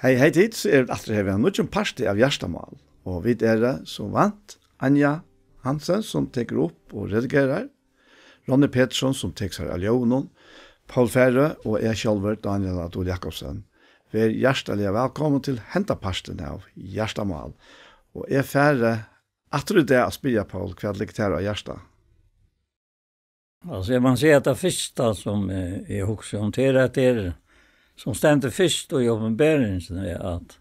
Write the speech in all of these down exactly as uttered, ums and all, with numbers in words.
Hey, hey, tit, so eru vit aftur her við einum nýggjum parti av Hjartamál. Og vit eru, sum vant, Anja Hansen, sum tekur upp og redigerar, Ronny Petersson, sum tekur sær av ljóðinum, Poul Færø og eg sjálvur, Daniel Adol Jakobsen. Ver hjartaliga vælkomin til henda partin av Hjartamál. Og eg fari aftur í dag at spyrja Poul, hvat liggur tær á hjarta? Altso, eg má siga, at tað fyrsta, sum eg, eg hugsi um, tað er, at tað er, sum stendur fyrst í Opinberingini, er, at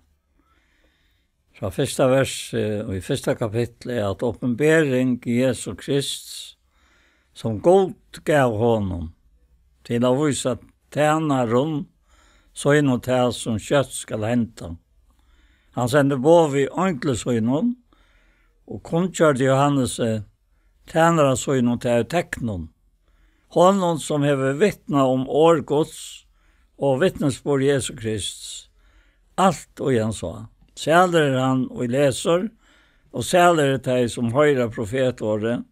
frá fyrsta vers, eh, í fyrsta kapitli, er, at opinbering Jesu Krists, sum Gud gav honum, til at vísa tænarum sínum tað, sum skjótt skal henda. Hann sendi boð við eingli sínum og kunngjørdi Johannesi, tænara sínum, tað í teknum, honum, sum hevur vitnað um orð Guds og vitnisburð Jesu Krists, alt, ið hann sá. Sælur er hann, ið lesur, og sælur eru tey, sum hoyra profetorðið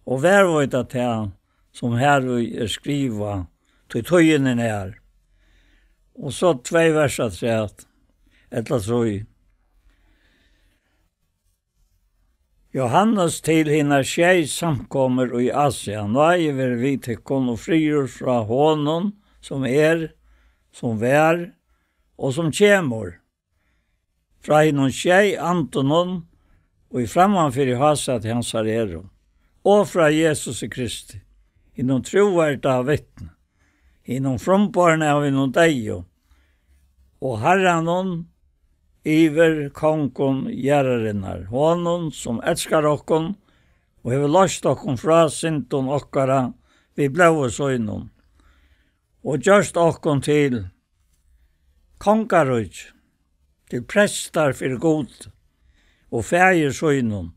og varðveita tað, sum heri er skrivað, tí tíðin er nær. Og so tvey vers afturat, ella trý. Jóhannes til hinar sjey samkomur í Asia: Náði veri við tykkum og friður frá honum, sum er, sum var og sum kemur, frá hinum sjey andunum, ið framman fyri hásæti hansara eru, og frá Jesusi Kristi, hinum trúverda vitni, hinum frumborna av hinum deyðu, og Harranum yvir kongum jarðarinnar, honum, sum elskar okkum og hevur loyst okkum frá syndum okkara við blóði sínum, og gjørt okkum til kongaríki, til prestar fyri Gud og Faðir sínum.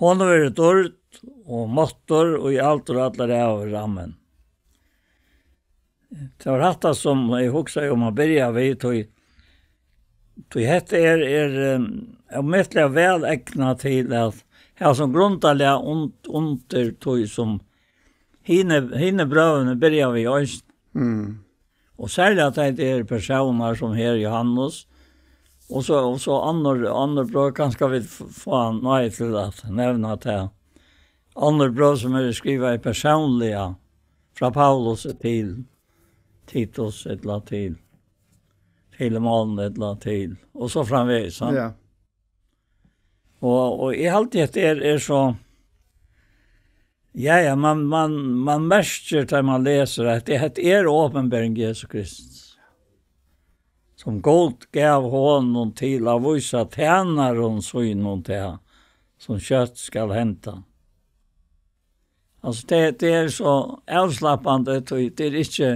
Honum verður dýrd og máttur í aldur allar ævir. Amen. Tað var hatta, sum eg hugsaði um at byrja við, tí, tí hetta er, er, em, ómetaliga væl egnað til at hava sum grundarlag und-, undir tí, sum hini, hini brøvini byrja við eisini. Mm. Og serliga at hetta eru persónar sum her Jóhannes, og so, og so onnur, onnur brøv, kanska vit f-, fáa náði til at nevna tað. Onnur brøv sum eru skrivað persónliga frá Paulus til Titus, ella til Filemon, ella til, og so framvegis, ha? Ja. Og, og eg haldi, at tað er, er so, ja, ja, man, man, man merkir, tá man lesur, at tað, at tað er opinbering Jesu Krists, sum Gud gav honum til at vísa tænarum sínum tað, sum skjótt skal henda. Altso, tað, tað er so avslappandi, tí tað er ikki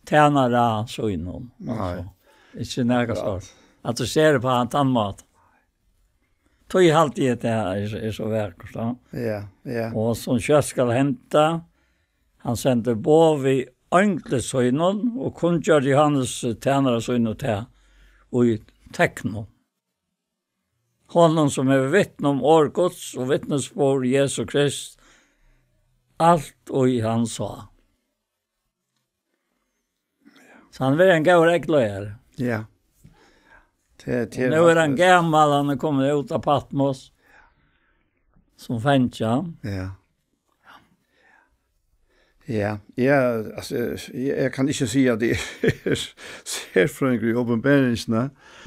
tænara sínum, nei, altso, ikki nakað sort. At tú sær upp á hann tann mátan. Tí haldi eg, tað er, er so vakurt, ja. Ja, ja. Og sum skjótt skal henda, hann sendir boð við eingli sínum og kunngjørdi Jóhannes, tænara sínum, tað í teknum. Honum, sum hevur vitni um orð Guds og vitnisburð Jesu Krist, alt, ið hann sá. So hann verður ein góður eygleiðari. Ja. Tað, tað er nú er hann rætt. Gamal, hann er komin út av Patmos sum fangi. Ja. Ja, ja, altso, eg, eg kann ikki siga at eg eri serfrøðingur í opinberingini,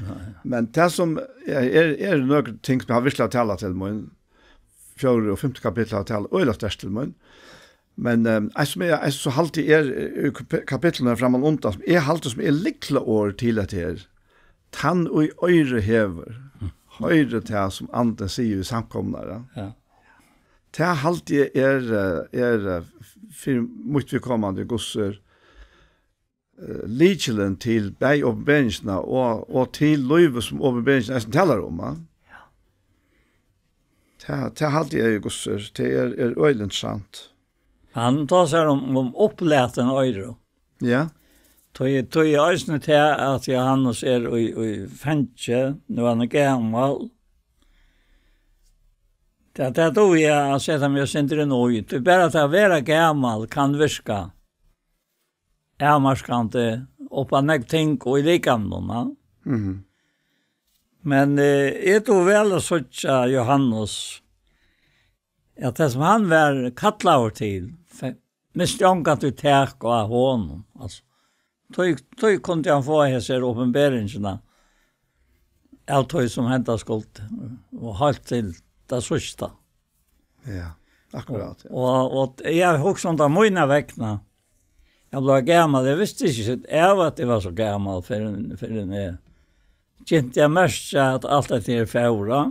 nei, men tað sum er, er, er nøkur ting sum hava virkiliga talað til mín, fjórða og fimta kapittul hava talað øgiliga sterkt til mín. Men, ehm, eitt sum eg, eitt so haldi er, eh, í kap-, kapitlunum framman undan, sum eg haldi sum er lyklaorð til hetta her. Tann, ið oyra hevur, hoyri tað, sum Andin sigur við samkomurnar, ja. Ja. Tað haldi eg er, eh, er, eh, fyri mítt viðkomandi, hvussu er, eh, lykilin til bæði opinberingina og, og til lívið, sum opinberingin eisini talar um, ja. Ja. Tað, tað haldi eg, Gustur, tað er, er øgiliga interessant. Hann tosar um, um upplatin oyru. Ja. Tí, tí eisini tað, at Jóhannes er í, í fangi, nú hann er gamal. Tað, tað dugi eg at seta meg eitt sindur inn í. Tí bara tað at vera gamal kann virka avmarkandi upp á nógv ting og í likamnum, ja. Mhm. Men, eh, eg dugi væl at síggja Jóhannes, at tað sum hann var kallaður til, fe-, misti ongantíð tak á honum. Altso, tí, tí kundi hann fáa hesa her opinberingina av tí sum henda skuldi, og heilt til tað síðsta. Ja, akkurát, ja. Og, og eg havi hugsað um tað mína vegna. Eg bleiv gamal, eg visti ikki av at eg var so gamal, fyrr enn, fyrr enn eg kynti at merkja at alt hetta her fór, ja.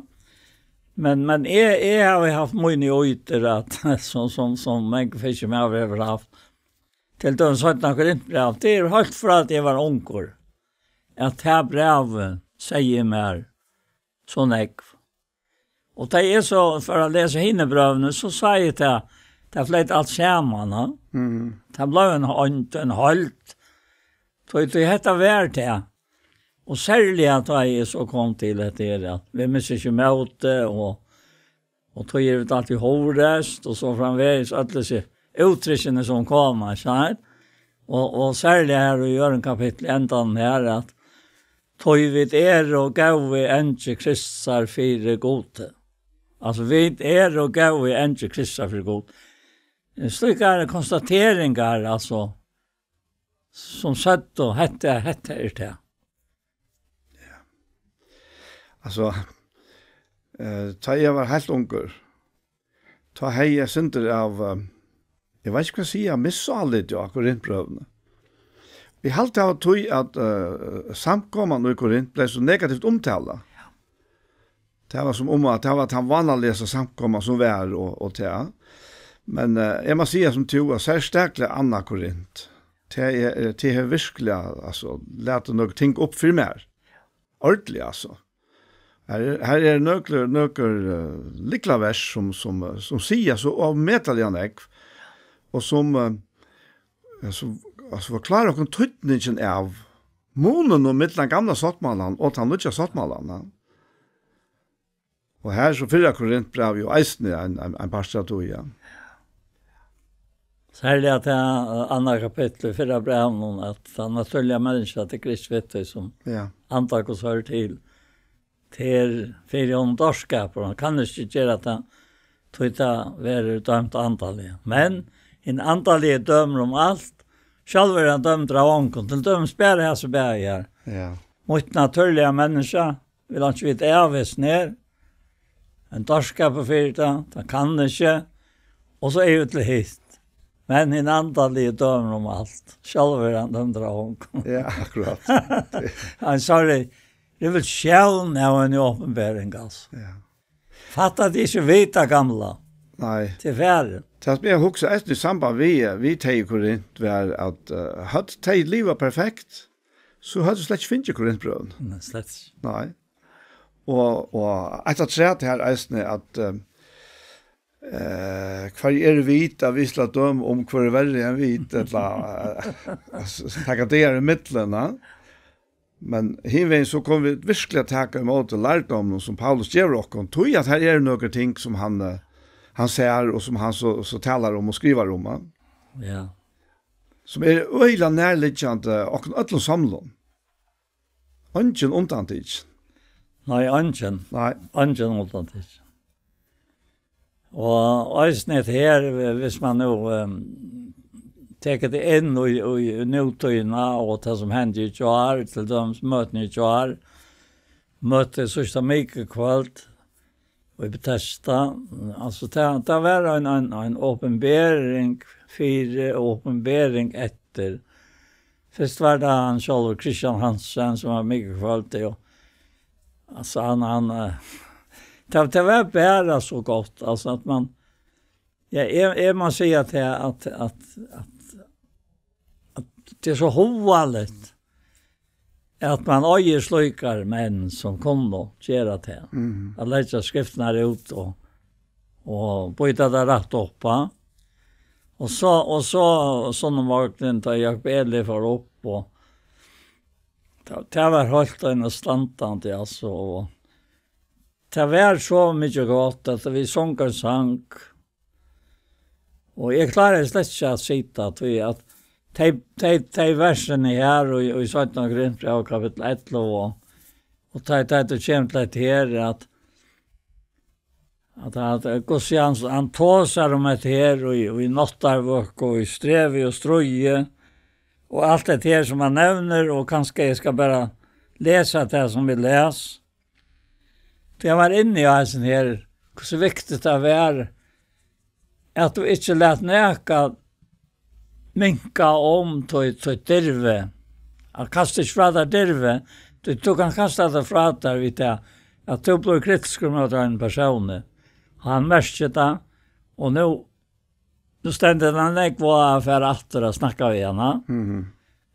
Men, men eg, eg havi havt míni øvir at, sum, sum, sum mangur fiskimaður hevur havt. Til dømis seinna Korintbræv, tað er heilt frá at eg var ungur, at tað brævið segði mær so nógv. Og tá eg so fór at lesa hini brøvini, so sá eg tað, tað fleyt alt saman, ja. Mm. Tað bleiv ein, ein, ein heild. Tí, tí hetta var tað. Og serliga tá eg so kom til hetta her, at vit missa ikki mótið, og, og tí eru vit altíð hóvreysn, og so framvegis, øll hesi úttrykkini sum koma, ikki sant? Og, og serliga her í øðrum kapitli, endan her, at tí vit eru góðir angir Kristusar fyri Gudi. Altso, vit eru góðir angir Kristusar fyri Gudi. Slíkar konstateringar, altso, sum søgdu, hetta, hetta er tað. Ja. Altso, eh, tá eg var heilt ungur, tá hevði eg sindur av, eh, eg veit ikki hvat eg siga, misáliti á Korintbrøvini. Eg haldi, tað var tí, at, eh, samkoman í Korint bleiv so negativt umtalað. Ja. Tað var sum um, at tað var tann vánaliga samkoman sum var, og, og tað. Men, eh, eg má siga sum tú, at serstakliga annað Korint, tað er, er, tað hevur virkliga, altso, latið nøkur ting upp fyri mær. Ordiliga, altso. Her er, her er nøkur, nøkur, eh, lyklavers sum, sum, eh, sum siga so ómetaliga nógv, og sum, eh, ja, sum, altso, forklára okkum týdningin av munin og millum gamla sáttmálan og tann nýggja sáttmálan, ja. Og her so fyrra Korintbræv jo eisini ein, ein, ein partur av tí, ja. Serliga at tað, eh, annað kapittul í fyrra brævinum, at tað natúrliga menniskja, tað er Krist við tí sum Ja. anda Guds høyrir til. Tað er fyri honum dárskapur, hann kann ikki gera tað, tí tað verður dømt andaliga. Men hin andaligi dømir um alt, sjálvur er hann dømdur av ongum, til dømis bara hasi bæði her. Ja. Mítt natúrliga menniskja, vil hann ikki vita av, veist nær. Ein dárskapur fyri tað, tað kann ikki. Og so er jo til hitt. Men hin andaligi dømir um alt. Sjálvur er hann dømdur av ongum. Ja, akkurát. Ein sorry, revolusjón av ein opinbering, altso. Ja. Fatta at eg ikki vita gamla. Nei. Til ferð. Tað sum eg hugsi eisini í samband við, við tey í Korint, var at, eh, høvdu tey livað perfekt, so høvdu slett ikki fingið Korintbrøvini. Nei, slett ikki. Nei. Og, og eitt afturat her eisini at, eh, eh, hvør eru vit, at vit skal døma um hvør er verri enn vit, ella, eh, s-, s-, taka dagar í millum, ja. Men hinvegin so kunnu vit virkuliga taka ímóti lærdóminum sum Paulus gevur okkum, tí at her eru nøkur ting sum hann, eh, hann sær og sum hann so, so talar um og skrivar um, ja. Ja. Sum er øgiliga nærliggjandi okkum øllum samlum. Eingin undantikin. Nei, eingin. Nei. Eingin undantikin. Og eisini hetta her, hvis man nú, ehm, tekur tað inn í, í nútíðina og tað sum hendi í gjár, til dømis møtini í gjár, møtið síðsta mikukvøld í Betesda, altso, tað, tað var ein, ein, ein opinbering fyri og opinbering eftir. Fyrst var tað hann sjálvur, Kristian Hansen, sum var mikukvøldi, og, altso, hann, hann, eh, tað, tað var bara so gott, altso, at man, ja, eg, eg má siga at, at, at, at, at tað er so hugaligt, at man eigur slíkar menn sum kunnu gera tað. Mhm. At leggja skriftirnar út og, og býta tað rætt upp á. Og so, og so, sunnumorgunin, tá Jakob Eli fór upp, og tað, tað var heilt einastandandi, altso, og tað var so mikið gott, at vit sungu ein sang, og eg kláraði slett ikki at sita, tí at tey, tey, tey versini her í, í seinna Korintbræv, kapittul ellivu, og, Og tá, tá tú kemur til hetta her, at, at, at, at Guds hann, hann tosar um hetta her, og í, og í náttarvøku, og í strevi og stríði, og alt hetta her sum hann nevnir, og kanska eg skal bara lesa tað sum vit les. Tí hann var inni á hesum her, hvussu viktigt tað var, at tú ikki læt nakað minka um títt, títt dirvi. At kasta ikki frá tær dirvi, tí tú kanst kasta tað frá tær við tað, at tú blívur kritiskur móti einum persóni. Og hann merkir tað, og nú, nú stendur hann nógv á at fara aftur at snakka við hana. Mhm.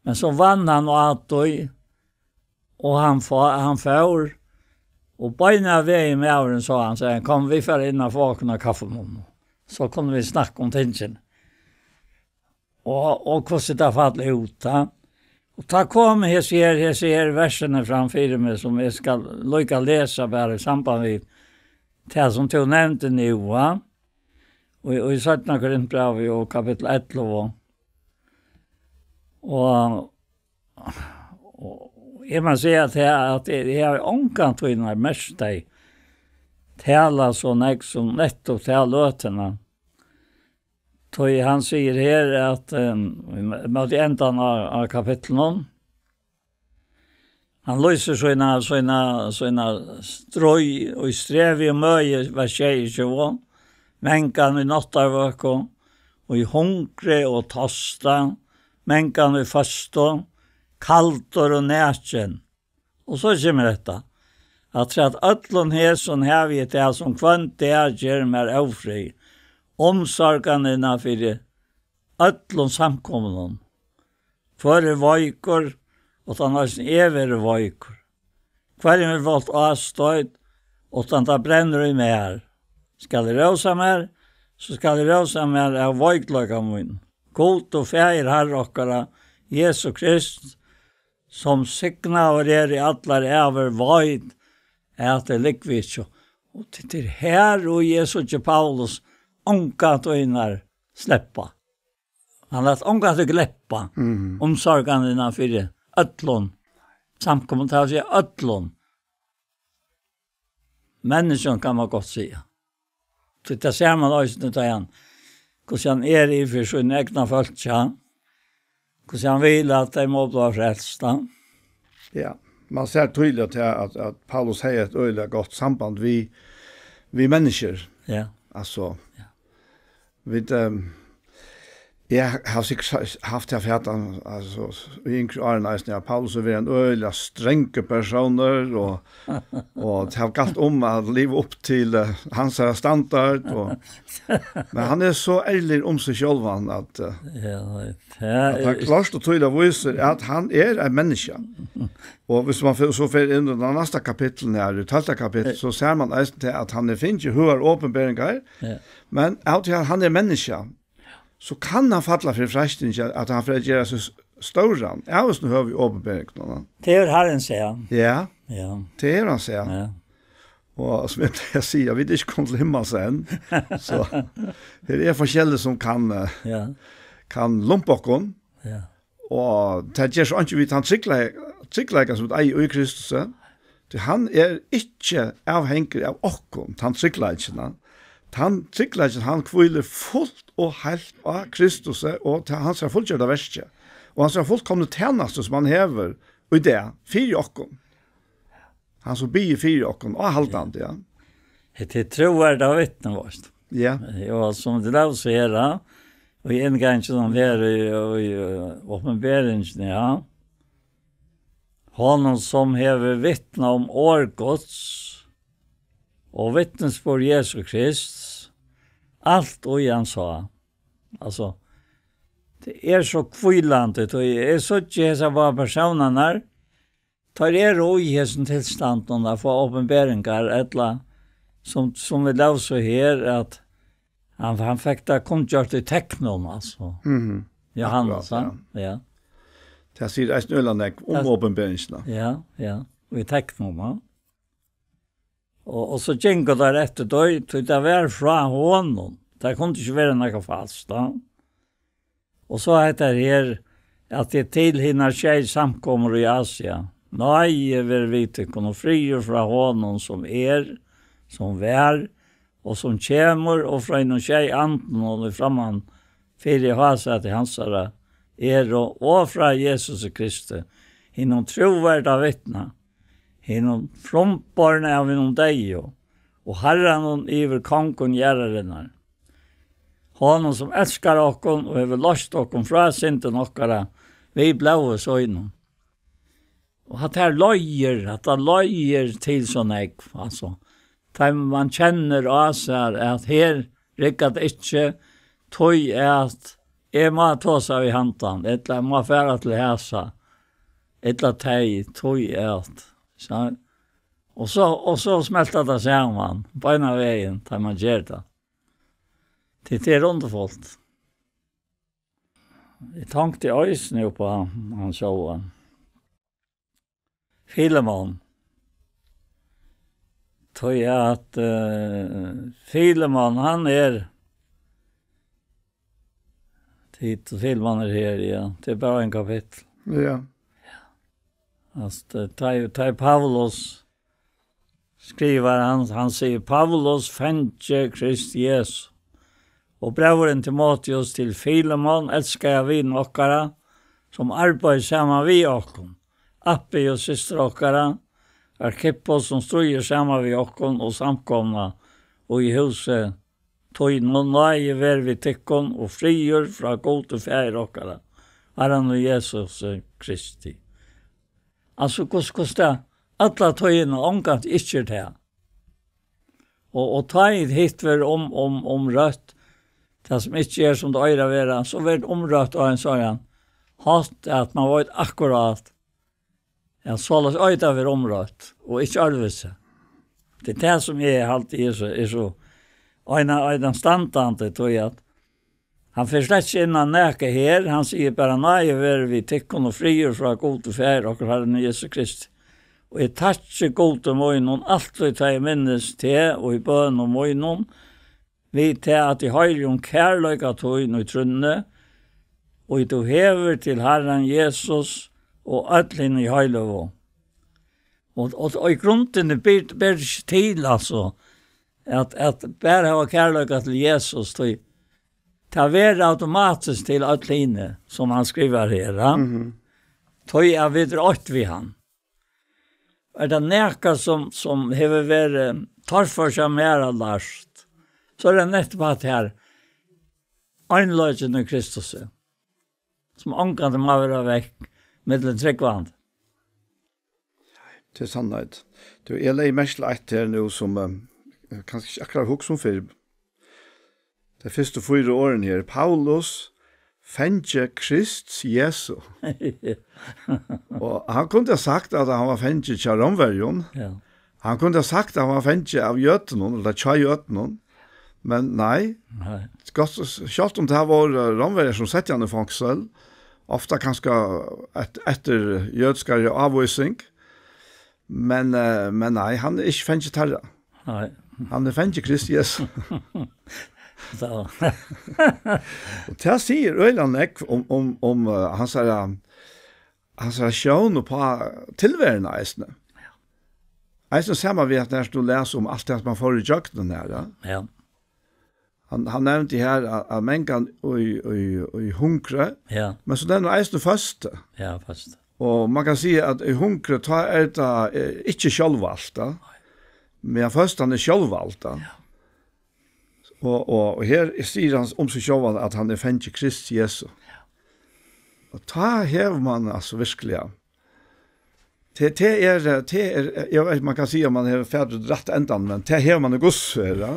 Men so vann hann á tí, og hann fá-, hann fór, og beinanvegin maðurin sá hann, segði hann: "Kom, vit fara inn og fáa okkum ein kaffimunn. So kunnu vit snakka um tingini." Og, og hvussu tað fall út, tá. Og tá komu hesi her, hesi her versini fram fyri meg, sum eg skal líka lesa bara í samband við tað, sum tú nevndi nú, va? Og, og í seinna Korintbrævi og kapittul ellivu. Og, og eg má siga at eg, at eg, eg havi ongantíð nær merkt tey tala so nógv sum nettupp ta løtuna. Tí hann sigur her at, ehm, móti endan á, á kapitlinum, hann lýsir sína, sína, sína stríð og í strevi og møði, vers sjeyogtjúgu, mangan í náttarvøku, í hungri og tosta, mangan í føstu, kaldur og nakin. Og so kemur hetta, at trætt øllum hesum havi eg tað, sum hvønn dag ger mær ófrið, umsorganina fyri øllum samkomnum. Hvør er veikur, uttan eisini eg verði veikur? Hvørjum er volt ástoyt, uttan tað brennur í mær? Skal eg rósa mær, so skal eg rósa mær av veikleika mínum. Gud og Faðir Harra okkara, Jesu Krist, sum signaður er í allar ævir, veit, at tað liggur við ikki. Og til, til her, og Jesus og Paulus, ongantíð nær sleppa. Hann læt ongantíð gleppa Mhm. umsorganina fyri øllum. Samkomum, tað vil siga øllum. Menniskjum, kann man gott siga. Tí tað sær man eisini, tá hann, hvussu hann er yvir fyri síni egna fólki, ja. Hvussu hann vil, at tey má blíva frelst, ja. Ja, man sær týðiliga til, at, at Paulus hevði eitt øgiliga gott samband við, við menniskjur. Ja. Altso, Ja. vit, ehm, eg havi sikkurt sa-, havt tað fatan, altso, í yngri árum eisini, at Paulus hevur verið ein øgiliga strangur persónur, og, og tað hevur galt um at liva upp til, eh, hansara standard, og, men hann er so ærligur um seg sjálvan, at, eh, Ja, nei, tað at hann er klárt og týðiliga vísir, at hann er ein menniskja. Og hvis man fer, so fer inn í tað næsta kapittul her, í tólvta kapittul, Eh. so sær man eisini til, at hann er fingið høgar opinberingar, Ja. men av tí at hann er menniskja, so kann hann falla fyri freistingini, at hann fer at gera seg s-, stóran, av og til høvur opinberingini. Tað er Harrin, sigur hann. Ja, Ja. tað er hann, sigur hann. Ja. Og sum eg plagi at siga, vit eru ikki komin til himmals enn. So, her er forskelligt sum kann, eh, Ja. kann lumpa okkum. Ja. Og tað ger so einki við tann tryggleik-, tryggleikan sum vit eiga í Kristus. Tí hann er ikki avhangigur av okkum, tann tryggleikin. Tann tryggleikin, hann hvílir fult og heilt á Kristus og til hansara fullgjørda verki. Og hansara fullkomnu tænastu sum hann hevur í dag, fyri okkum. Hann sum biður fyri okkum, áhaldandi, ja. Hetta er trúarligt vitni, veitst. Ja. Og sum tú lesa her, ja, og í innganginum her í, í, eh, opinberingini, ja. Honum sum hevur vitnað um orð Guds og vitnisburð Jesu Krist, alt og hann sá. Altso, tað er so hvílandi, tí eg síggi hesar báðar persónarnar, teir eru í hesum tilstandinum at fáa opinberingar, ella sum, sum vit lósu her, at hann, hann fekk tað kunngjørt í teknum, altso. Mhm. Jóhannes, Akkurát, ja. ja. Ja. Tað sigur eisini øgiliga nógv um Tað opinberingina. Ja, ja. Og í teknum, ja. Og, og so gingu teir eftir tí, tí tað var frá honum. Tað kundi ikki vera nakað falskt, tá. Og so hetta her, at tað er til hinar sjey samkomur í Asia. Náði verið við tykkum og friður frá honum, sum er, sum var, og sum kemur, og frá hinum sjey andunum í framman fyri hásæti hansara eru, og frá Jesusi Kristi, hinum trúverda vitna, hinum frumborna av hinum deyðu, og harranum yvir kongum jarðarinnar. Honum, sum elskar okkum og hevur loyst okkum frá syndum okkara við blóði sínum. Og hatta her leiðir, hatta leiðir til so nógv, altso. Tá man kennir á sær, at her riggar tað ikki, tí at eg má tosa við handan, ella eg má fara til hasa, ella tey, tí at, so, og so, og so smeltar tað saman, beinanvegin, tá man ger tað. Tí tað er undurfult. Eg tonkti eisini upp á hann sjálvan. Filemon. Tí at, eh, Filemon, hann er, Tit, Filemon er her, ja. Tað er bara ein kapittul. Ja. Altso, tá, tá Paulus skrivar, hann, hann sigur, Paulus, fangi Krists Jesu, og bróðirin Timoteus til Filemon, elskaða vin okkara, sum arbeiðir saman við okkum, Appi og systir okkara, Arkippus, sum stríðir saman við okkum, og samkomuna, og í húsi tínum, náði verið við tykkum, og friður frá Gudi Faðir okkara, Harranum Jesusi Kristi. Altso, hvussu, hvussu tað, alla tíðina, ongantíð ikki er tað. Og, og tá ið hitt verður um, um, umrøtt, tað sum ikki er sum tað eigur at vera, so verður tað umrøtt á ein sånn hátt at man veit akkurát, at soleiðis eigur tað at vera umrøtt, og ikki øðrvísi. Tað er tað sum eg haldi er so, er so eina, eina standandi, tí at Hann fer slett ikki inn á nakað her, hann sigur bara, náði verið við tykkum og friður frá Gudi Faðir okkara Harra Jesu Kristi. Og eg takki Gudi mínum altíð, tá eg minnist teg, og í bønum mínum, við tað, at eg hoyri um kærleika tín í trúnni, og tú hevur til Harran Jesus og øll hini heiligu. Og, og, og í grundini ber, ber ikki til, altso, at, at bara hava kærleika til Jesus, tí tað verður automatiskt til øll hini, sum hann skrivar her, ja? Mhm. Tí at vit eru eitt við hann. Er tað nakað sum, sum hevur verið torført hjá mær at lært, so er tað nettupp at her einleikin í Kristusi, sum ongantíð má vera vekk millum trúgvandi. Tað er sannheit. Tú, eg legði merki til eitt her nú, sum, eh, eg kanska ikki akkurát hugsa um fyrr. Tey fyrstu fýra orðini her. Paulus, fangi Krists Jesu. Og hann kundi ha sagt, at hann var fangi hjá Rómverjum. Ja. Hann kundi ha sagt, at hann var fangi av jødunum, ella hjá jødunum. Men nei. Nei. Gott, sjálvt um tað var, eh, Rómverjar, sum settu hann í fongsul, ofta kanska et-, eftir jødiskari ávísing. Men, eh, men nei, hann er ikki fangi teirra. Nei. Hann er fangi Krists Jesu. So. Og tað sigur øgiliga nógv um, um, um, eh, hansara, hansara sjón uppá tilveruna eisini. Eisini saman við at, nær tú lesur um alt tað, sum hann fór í gjøgnum her, ja. Ja. Hann, hann nevndi her, at, at mangan í, í, í hungri, ja, men so nevnir hann eisini føstu. Ja, føstu. Og man kann siga, at í hungri, tá er tað, eh, ikki sjálvvalt, ja. Men føstan er sjálvvald, ja. Ja. Og, og, og her sigur hann um seg sjálvan, at hann er fangi Krists Jesu. Ja. Og tá hevur man, altso, veruliga, tað, tað er, tað er, eg veit, man kann siga, man hevur farið rætta endan, men tað hevur man í Guds her, ja.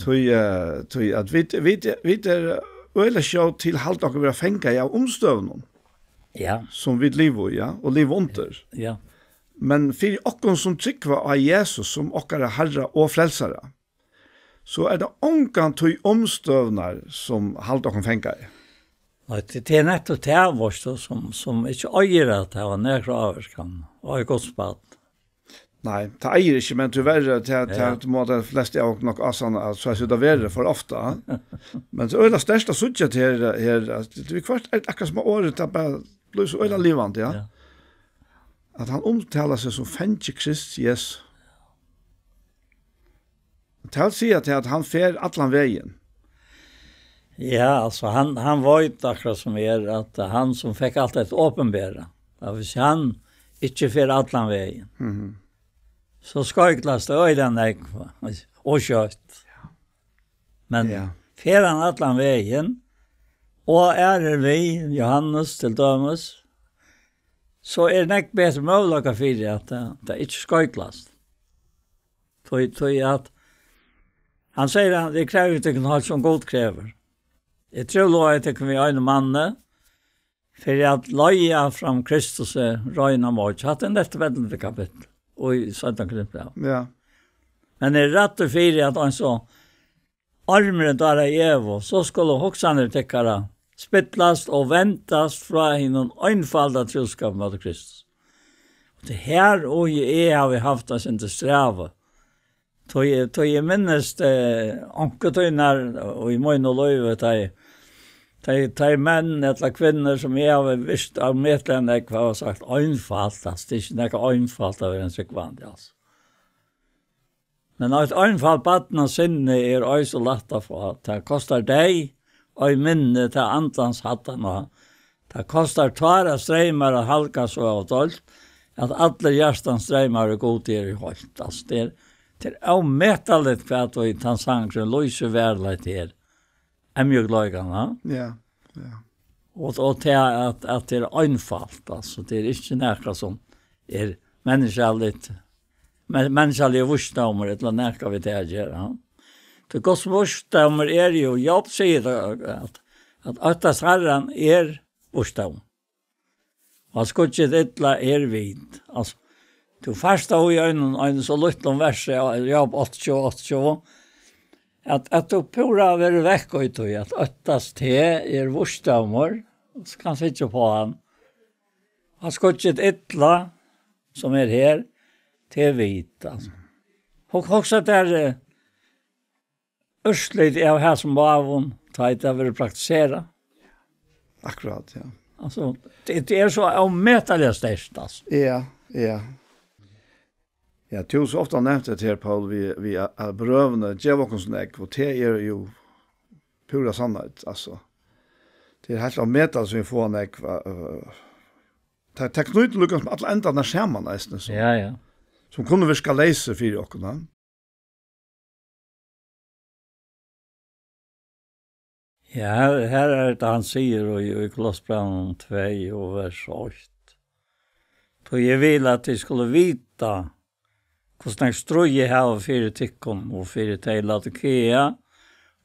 Tí, eh, tí at vit, vit, vit eru øgiliga skjót til at halda okkum vera fangað av umstøðunum, ja, sum vit liva í, ja, og liva undir. Ja. Men fyri okkum, sum trúgva á Jesus sum okkara Harra og Frelsara, so er tað ongantíð umstøðurnar, sum halda okkum fangaðar. Nei, tað, tað er nettupp tað, veitst tú, sum, sum ikki eigur at hava nakra ávirkan á Guds barn. Nei, tað eigur ikki, men tíverri, tað, ja, tað, tú má, tey flestu av okkum nokk ásanna, at so er tað verið for ofta. Men so er tað sterkt at síggja til her, her, at viðhvørt er akkurát sum orðið, tað bara blívur so øgiliga livandi, ja. Ja. at hann umtalar seg sum fangi Krists Jesu. Tað vil siga til, at hann fer allan vegin. Ja, altso, hann, hann veit akkurát sum er, at hann sum fekk alt hetta opinbera, at viss hann ikki fer allan vegin, Mhm. so skeiklast tað øgiliga nógv, og skjótt. Men Ja. fer hann allan vegin, og aðrir við, Jóhannes til dømis, so er nógv betri møguleikar fyri, at tað, tað ikki skeiklast. Tí, tí at hann sigur, hann, eg krevji tykkum alt sum Gud krevur. Eg trúlovaði tykkum við einum manni, fyri at leiða fram Kristus reina moyggj. Hatta er nettopp ellivta kapittul, og í seinna Korintbræv. Ja. Men eg rætti fyri, at eins og ormurin dáraði Evu, so skulu hugsanir tykkara spillast og vendast frá hinum einfalda trúskap móti Kristus. Og tað er her, og eg havi havt eitt sindur strævi. Tí, tí eg minnist, eh, onkuntíðnar í mínum lívi, tá eg, tá eg, tá eg menn ella kvinnur, sum eg havi vist av metlan, eg havi sagt, einfalt, altso, tað er ikki nakað einfalt at vera ein trúgvandi, altso. Men eitt einfalt barn av sinni er ei so lætt at fáa. Tað kostar deyð, ei minni, tað andans hæddan á. Tað kostar tár av streymar at halga so av deild, at allir hjartans streymar í Gudi eru heilt. Altso, tað er, tað er ómetaligt, hvat og tann sangurin lýsir veruleikan her. Mjúkleikan, ha? Ja, ja. Og, og til at, at tað er einfalt, altso, tað er ikki nakað sum er menniskjaligt, men, menniskjaligur vísdómur, ella nakað við tað at gera, ha? Tí Guds vísdómur er jú, Job sigur tað, at, at óttast Harran er vísdómur. Og at skýggja illa er vit. Altso, tú fært tað í einum, einum so lítlum versi, Job áttaogtjúgu, áttaogtjúgu, at, at tú púra verður vekk í tí, at óttast teg er vísdómur, so kanst hyggja upp á hann. At skýggja illa, sum er her, tað er vit, altso. Hug-, hugsa tær, eh, úrslit av hasum váðum, tá ið tað verður praktiserað. Akkurát, ja. Altso, tað, tað er so ómetaliga sterkt, altso. Ja, ja. Ja, tú hevur so ofta nevnt tað her, Poul, við, við at, at brøvini geva okkum so nógv, og tað er jú púra sannheit, altso. Tað er heilt ómetaliga, sum vit fáa nógv, øh, tað, tað knýtir líka sum allar endarnar saman, eisini, sum, Ja, ja. sum kunnu virka leysir fyri okkum, ja. Ja, her, her er tað, hann sigur í, í Kolossebrævinum tvey og vers eitt: Tí eg vil, at tit skulu vita, hvussu nógv stríð eg havi fyri tykkum og fyri tey í Laodikea,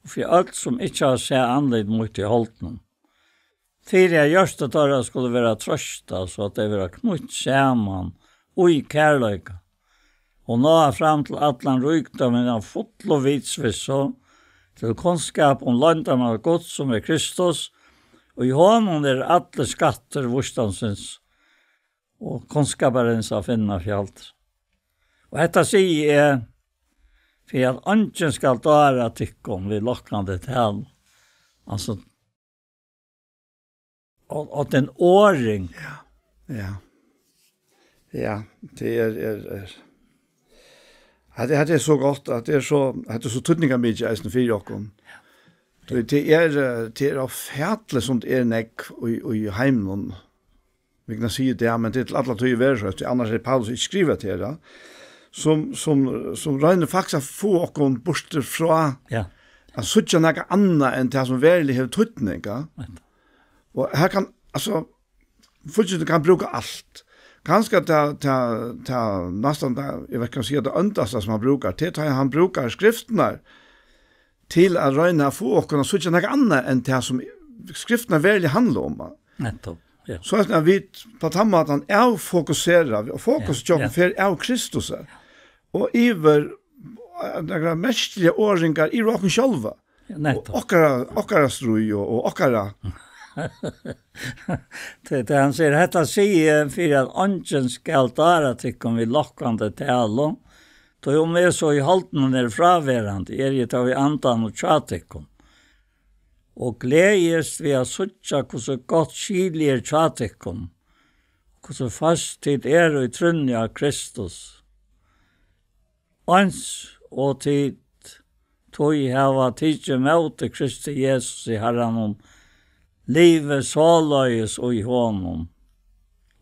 og fyri øll, sum ikki hava sæð andlit mítt í holdinum, fyri at hjørtu teirra skulu vera troystað, so at tey verða knýtt saman í kærleika, og náa fram til allan ríkdómin av fullu vitsvissu, til kunnskap um loyndarmál Guds, sum er Kristus, og í honum eru allir skattir vísdómsins og kunnskaparins at finna, fyri aldur. Og hetta sigi eg, fyri at eingin skal dára tykkum við lokkandi tal. Altso, og, og tann orðing. Ja. Ja. Ja, tað er, er, er. Hetta, hetta er so gott, at tað er so, hetta er so týdningarmikið eisini fyri okkum. Tí tað er, eh, tað er ófatiligt, sum tað er nógv í, í heiminum. Vit kunnu siga tað, men tað er til allar tíðir verið so, tí annars hevði Paulus ikki skrivað tað her, ja. Sum, sum, sum roynir faktiskt at fáa okkum burtur frá Ja. at síggja nakað annað enn tað, sum veruliga hevur týdning, ja. Nettupp. Og her kann, altso, fíggindin kann brúka alt. Kanska tað, tað, tað næstan tað, eg veit ikki, um eg skal siga tað óndasta, sum hann brúkar, tað er, tá hann brúkar skriftirnar til at royna at fáa okkum at síggja nakað annað enn tað, sum skriftirnar veruliga handla um. Nettupp, ja. So at vit á tann mátan avfokusera, og fokus Ja, hjá okkum ja. fer av Kristus, og yvir, eh, nakrar merkiligar orðingar yvir okkum sjálva. Ja, nettupp. Og okkara, okkara stríð og, og okkara Tað, tað hann sigur, hetta sigi eg fyri at eingin skal dára tykkum við lokkandi talu, tí um eg so í holdinum eri fráverandi, eri eg tó í andanum hjá tykkum, og gleðist við at síggja, hvussu gott skil er hjá tykkum, Og so fast tit eru í trúnni á Kristus. Eins og tit tí hava tikið móti Kristi Jesusi Harranum, livið soleiðis í honum.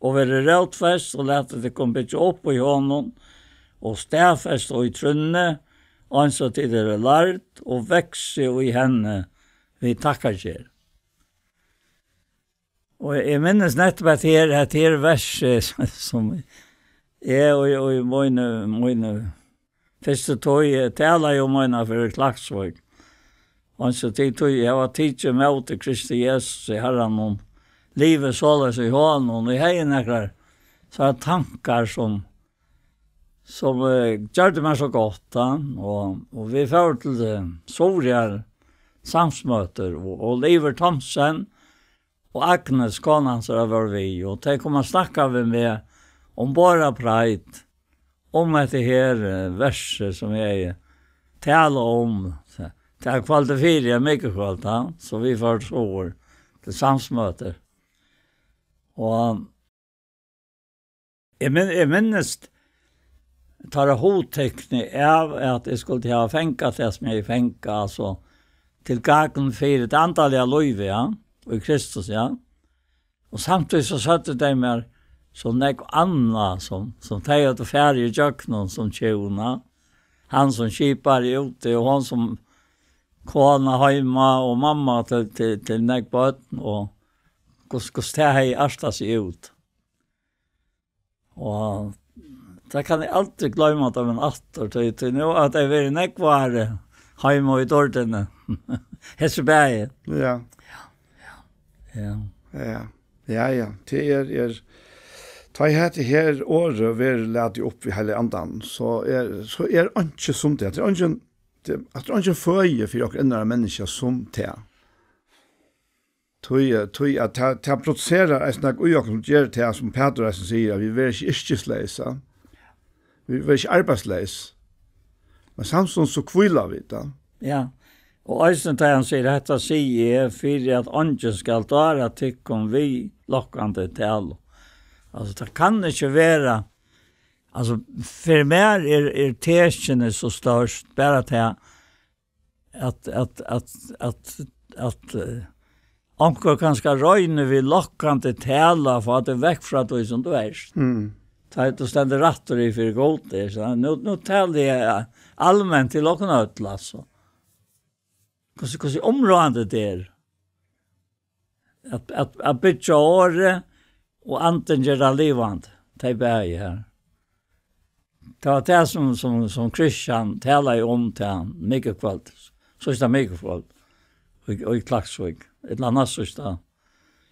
Og verið rótfest og latið tykkum byggja upp í honum, og staðfest í trúnni, eins og tit eru lærd, og vaksið í henni við takkargerð. Og eg minnist nettopp at her, at her vers, eh, sum eg og, og í míni, míni fyrstu tíð, eh, talaði um eina fyri Klaksvík. Og so tit tí hava tikið móti Kristi Jesusi Harranum, livið soleiðis í honum. Eg hevði nakrar sånne tankar som, som, eh, gjørdu meg so gott, ja. Og, og vit fóru til, eh, Suðuroyar samsmøtir, og, og Oliver Thomsen og Agnes, kona hansara, vóru við, og tey komu at snakka við meg um Borðreið, um hetta her, eh, versið sum eg tala um. Tað er kvøldið fyri, ja, mikukvøld, ja, so vit fóru suður til samsmøtir. Og eg min-, eg minnist teirra hugtikni av at eg skuldi hava fingið tað sum eg fekk, altso, til gagn fyri tað andaliga lívið, ja, í Kristus, ja. Og samtíðis so søgdu tey mær so nógv annað, sum, sum tey høvdu farið ígjøgnum sum hjún, ja. Hann sum skipari úti, og hon sum kona heima, og mamma til, til, til nógv børn, og hvussu, hvussu tað hevði artað seg út. Og tað kann eg aldri gloyma, tá, men aftur, tí, tí nú at tað verið nógv ár heima í dordini. Hesi bæði. Ja. Ja. Ja. Ja, ja. Tað er, er, tá eg hetta her orðið verður latið upp við Heilaga Andan, so er, so er einki sum tað. Tað er eingin, tað, at tað er eingin føði fyri okkara innara menniskja sum tað. Tí, tí at tað, tað produserar eisini nakað í okkum, sum ger tað, sum Pætur eisini sigur, at vit verða ikki yrkisleys, ja. Vit verða ikki arbeiðsleys. Men samstundis so hvíla vit, ja. Ja. Og eisini tá hann sigur, hetta sigi eg, fyri at eingin skal dára tykkum við lokkandi talu. Altso, tað kann ikki vera, altso, fyri mær er, er tekin so stórt, bara tað, at, at, at, at, at, eh, onkur kanska roynir við lokkandi talu at fáa teg vekk frá tí sum tú ert. Mm. Tá tú stendur rættur í fyri Gud, er so, nú, nú tali eg alment til okkum øll, altso. Hvussu, hvussu umráðandi tað er. At, at, at byggja orðið, og andin ger tað livandi. Tey bæði her. Tað var tað, sum, sum, sum Kristian talaði um til hann, mikukvøld. Síðsta mikukvøld. Og, og í Klaksvík. Ella næst síðsta.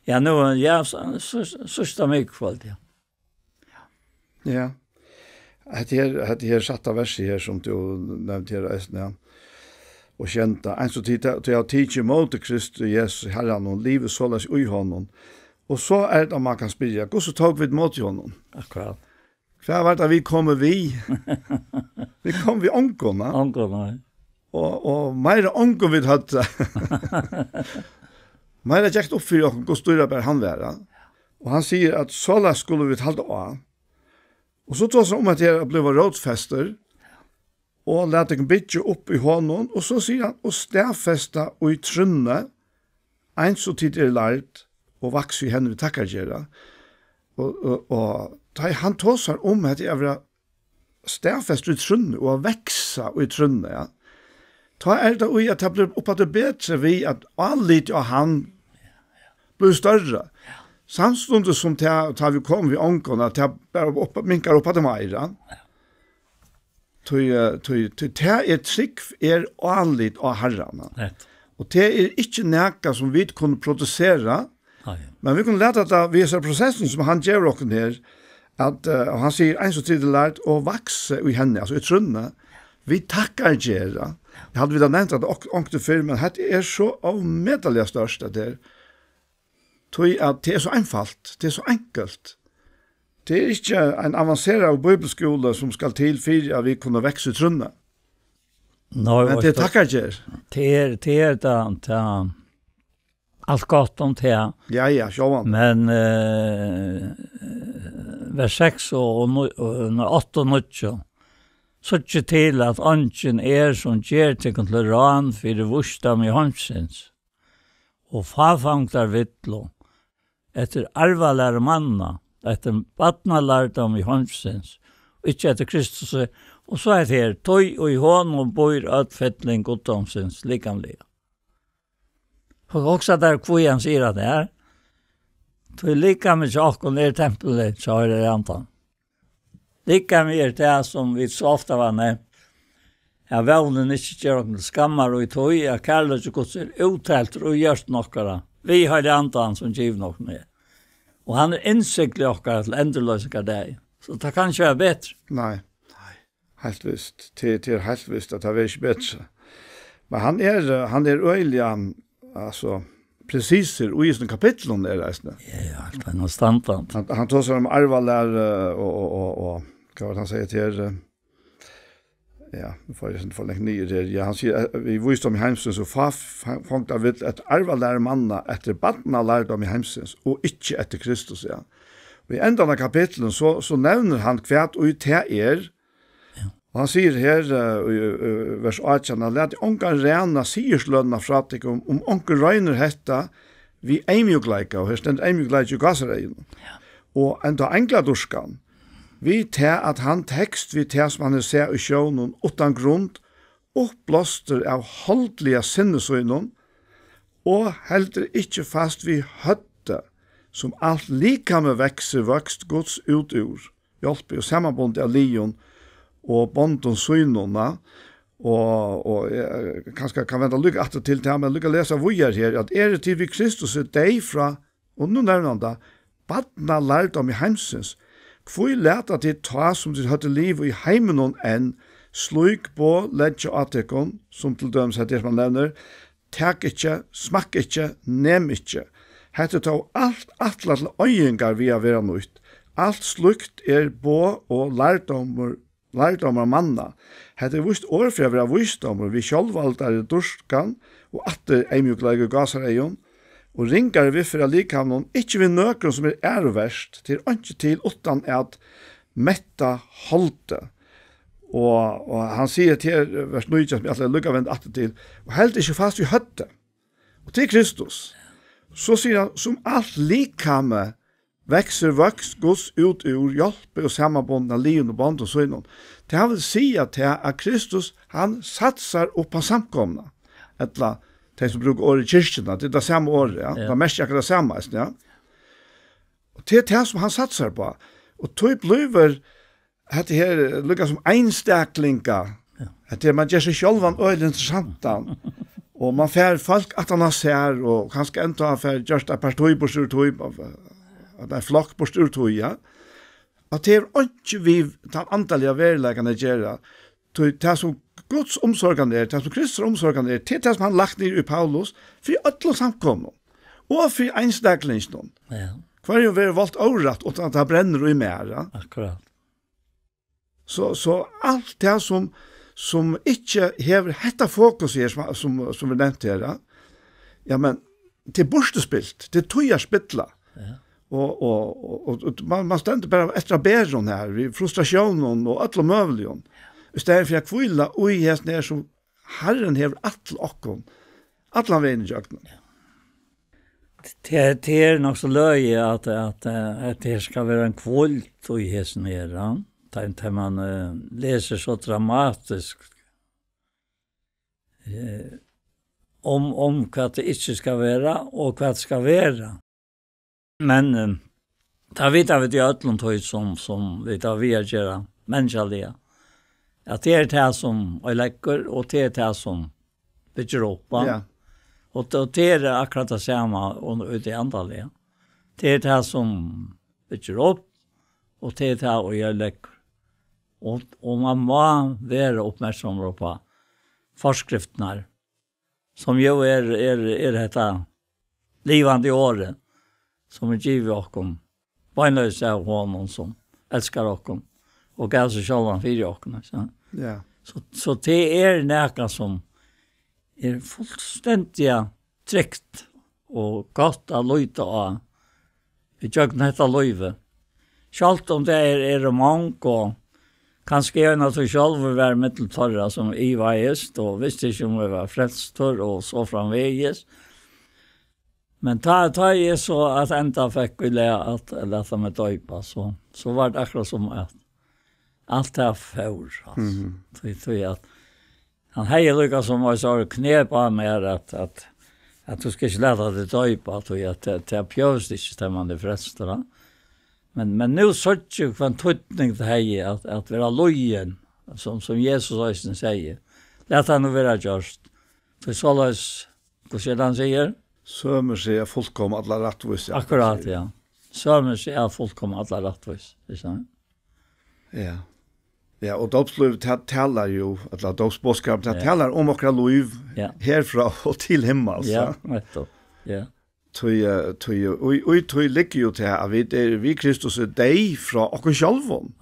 Ja, nú, ja, s-, s-, síðsta mikukvøld, ja. Ja. Hetta her, hetta her sætta versið her, sum tú nevndi her eisini, ja. Og sjeynda, eins og tit, tit hava tikið ímóti Kristi Jesusi Harranum, og livið soleiðis í honum. Og so er tað, man kann spyrja, hvussu tóku vit ímóti honum? Akkurát. Hvat var tað, vit komu við? Vit komu við ongum, ja. Ongum, nei. Og, og meira ongum vit høvdu. Meira gekk upp fyri okkum, hvussu dýrabær hann var, ja. Og hann sigur, at soleiðis skulu vit halda á. Og so tosar hann um, at tað er at bliva rótfestur, og lata tykkum byggja upp í honum, og so sigur hann, og staðfesta í trúnni, eins og tit eru lærd, og vaksa í henni við takkargera. Og, og, og tá hann tosar um hetta at vera staðfestur í trúnni og at vaksa í trúnni, ja, tá er tað í, at tað blívur uppaftur betri við at álitið á hann blívur størri. Samstundis sum tað, tá vit koma við ongum, at tað bara upp, minkar uppaftur meira. Tí, eh, tí, tí tað er trúgv, er álit á Harran. Rætt. Og tað er ikki nakað sum vit kunnu produsera, nei, men vit kunnu lata tað við hesa prosessin sum hann gevur okkum her, at, eh, og hann sigur, eins og tit eru lærd, og vaksa í henni, altso í trúnni. Vit takkargera. Eg haldi, vit hava nevnt tað ok-, onkuntíð fyrr, men hetta er so ómetaliga stórt, at tað er, tí at tað er so einfalt, tað er so enkelt. Tað er ikki ein avanseraður bíbliuskúli sum skal til fyri at vit kunnu vaksa í trúnni. Nei, men tað er takkargerð. Tað er, tað er tað, tað, Alt gott um tað. Ja, ja, sjálvandi. Men, eh, vers seks og, og, og, og átta og níggju. Síggið til, at eingin er, sum ger tykkum til rán fyri vísdómi heimsins, og fáfongdarvillu, eftir arvalæru manna, eftir barnalærdómi heimsins, og ikki eftir Kristusi, og so er her, tí í honum býr øll fylling guddómsins likamliga. Og hugsa tær, hví hann sigur at tað er. Tí likamið hjá okkum er tempulið hjá Heilaga Andanum. Likamið er tað, sum vit so ofta hava nevnt, at vónin ikki ger okkum til skammar, og í tí at kærleiki Guds er útteltur í hjørtum okkara, við Heilaga Andanum, sum givin okkum er. Og hann er innsigli okkara til endurloysingardagin. So tað kann ikki vera betri. Nei. Nei. Heilt vist. Til, til heilt vist, at tað verður ikki betri. Men hann er, eh, hann er øgiliga, altso, presisur í hesum kapitlum er eisini. Ja, ja, alt er nú standard. Hann, hann tosar um arvalæru og, og, og, og, hvat var tað hann segði til, eh, ja, nú fari eg for langt niður her. Ja, hann sigur, eh, við vísdómi heimsins og fá-, fá-, fongdarvill eftir arvalæru manna, eftir barnalærdómi heimsins og ikki eftir Kristus, ja. Og í endan av kapitlinum, so, so nevnir hann hvat ið tað er, ja. Og hann sigur her, eh, í, eh, vers átjan, at latið ongan ræna sigurslønina frá tykkum, um onkur roynir hetta við eyðmjúkleika, og her stendur eyðmjúkleiki í gásareygum, ja, og enda angladýrkan, við tað at hann tekst við tað, sum hann hevur sæð í sjónum, uttan grund, uppblástur av holdliga sinni sínum, og heldur ikki fast við høvdið, sum alt likamið veksur vøkst Guds út úr, hjálpið og samanbundið av liðum og bondum sínum, na? Og, og, eh, kanska kann venda líka aftur til tað, men líka lesa víðari her, at eru tit við Kristus, er deyð frá, og nú nevnir hann tað, barnalærdómi heimsins. Hví lata tit tá, sum tit høvdu liv í heiminum enn, slík boð leggja á tykkum, sum til dømis hetta, sum hann nevnir, tak ikki, smakk ikki, nem ikki. Hetta er tó alt ætlað til oyðingar við at vera nýtt. Alt slíkt er boð og lærdómur, lærdómar manna. Hetta er víst orð fyri at vera vísdómur við sjálvvaldari dýrkan og aftur eyðmjúkleika í gásareygum og ringari viðferð av likamum, ikki við nøkrum sum er æruvert, tað er einki til uttan at metta holdið. Og, og hann sigur her, vers nítjan, sum eg ætli líka at venda aftur til, og heldur ikki fast við høvdið, og til Kristus. So sigur hann, sum alt likamið veksur vøkst Guds út úr, hjálpið og samanbundið av liðum og bondum sínum. Tað vil siga tað, at Kristus, hann satsar upp á samkomuna, ella tey, sum brúka orðið kirkjuna, tað er tað sama orðið, ja. Ja. Tað merkir akkurát tað sama, eisini, ja. Og tað er tað, sum hann satsar upp á. Og tí blívur hetta her, eh, líka sum einstaklingar. Ja. Hetta er, man ger seg sjálvan øgiliga interessantan. Og man fær fólk aftan á sær, og kanska enntá fær gjørt eitt parti burtur úr tí, at ein flokk burtur úr tí, ja. At tað er einki við tann andaliga veruleikan at gera. Tí tað, sum Guds umsorgan er, tað, sum Kristus umsorgan er, tað er tað, sum hann lagt niður í Paulus, fyri øllum samkomum, og fyri einstaklinginum. Ja. Hvørjum verður volt órætt, uttan at tað brennur í mær, ja. Akkurát. So, so alt tað, sum, sum ikki hevur hetta fokus her, sum, sum, sum er nevnt her, ja. Ja, men tað er burturspilt, tað er tíðarspilla. Ja. Og, og, og, og, og man, man stendur bara eftir at bera hon her, við frustratiónum og øllum møguligum. Í staðin fyri at hvíla í hesum her, sum Harrin hevur alt til okkum, allan vegin ígjøgnum. Ja. Tað, tað er nokk so løgið, at, at, eh, at tað skal vera ein hvíld í hesum her, ja. Tá, tá man, eh, lesur so dramatiskt, eh, um, um hvat tað ikki skal vera, og hvat skal vera. Men, eh, tað vita vit í øllum tí, sum, sum vit hava við at gera menniskjaliga, at tað er tað, sum oyðileggur, og tað er tað, sum byggir upp, va? Ja. Og, og tað er akkurát tað sama og í tí andaliga. Tað er tað, sum byggir upp, og tað er tað, og oyðileggur. Og, og man má vera uppmerksamur upp á forskriftirnar, sum jú er, er, er hetta livandi orðið, sum er givið okkum beinleiðis av honum, sum elskar okkum og gav seg sjálvan fyri okkum, so. Ja. So, so tað er nakað, sum er fullstendiga trygt. og gott at líta á í gjøgnum hetta lívið. Sjálvt um tað er, eru mong, og kanska eg einaferð sjálvur var millum teirra, sum ivaðist og visti ikki, um eg var frelstur, og so framvegis. Men tá, tá eg so at enda fekk í lag at lata meg doypa, so, so var tað akkurát sum at alt tað fór, altso. Mhm. Tí, tí at hann hevði líka sum eitt sovorðið knep á mær at, at, at tú skal ikki lata teg doypa, tí at tað, tað bjóðast ikki, tá man er frelstur, va? Men, men nú síggi eg, hvønn týdning tað hevði at, at vera lýðin, sum, sum Jesus eisini segði. Lat tað nú vera gjørt. Tí soleiðis, hvussu er tað, hann sigur? Sømir siga fullkom alla rættvísi. Akkurát, ja. Sømir siga fullkom alla rættvísi, ikki sant? Ja. Ja, og dópslív, tað talar jo, ella dópsboðskap, tað Ja. talar um okkara lív Ja. herfrá og til himmals, Ja, ja. nettopp. Ja. Tí, eh, tí, og, og tí liggur jo til, at vit eru við Kristus er deyð frá okkum sjálvum.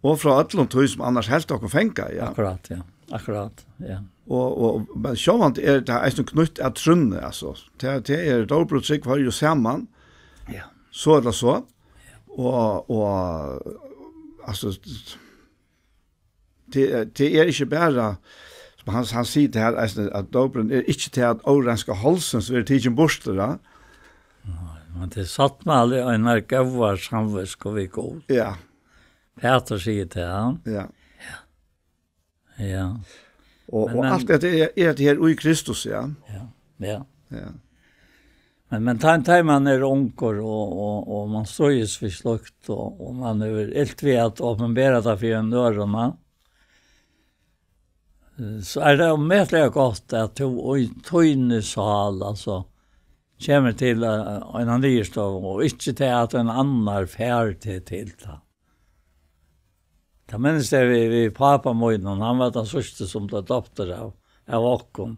Og frá øllum tí, sum annars helt okkum fanga, ja. Akkurát, ja. Akkurát, ja. Og, og, men sjálvandi er tað eisini knýtt at trúnni, altso. Tað, tað er dópur og trúgv hoyrir jo saman. Ja. So ella so. Og, og, altso, tað, tað er ikki bara, sum hann, hann sigur tað her, eisini, at dópurin er ikki til at óreinska hálsins verður tikin burtur, ja. Nei, men tað er sáttmáli og ein er góðar samvitsku við Gud. Ja. Pætur sigur tað, ja. Ja. Ja. Og, Men, og men alt dette er, er det her i Kristus, ja. Ja, ja. Ja. Men, men tá, tá man er ungur, og, og, og man stríðist við slíkt, og, og man hevur ilt við at opinbera tað fyri einum øðrum, ja. Eh, so er tað ómetaliga gott, at tú í tíni sál, altso, kemur til, eh, eina niðurstøðu, og ikki til at ein annar fær teg til tað. Tað minnist eg við, við pápa mín, hann var tann síðsti, sum bleiv dóptur av, av okkum.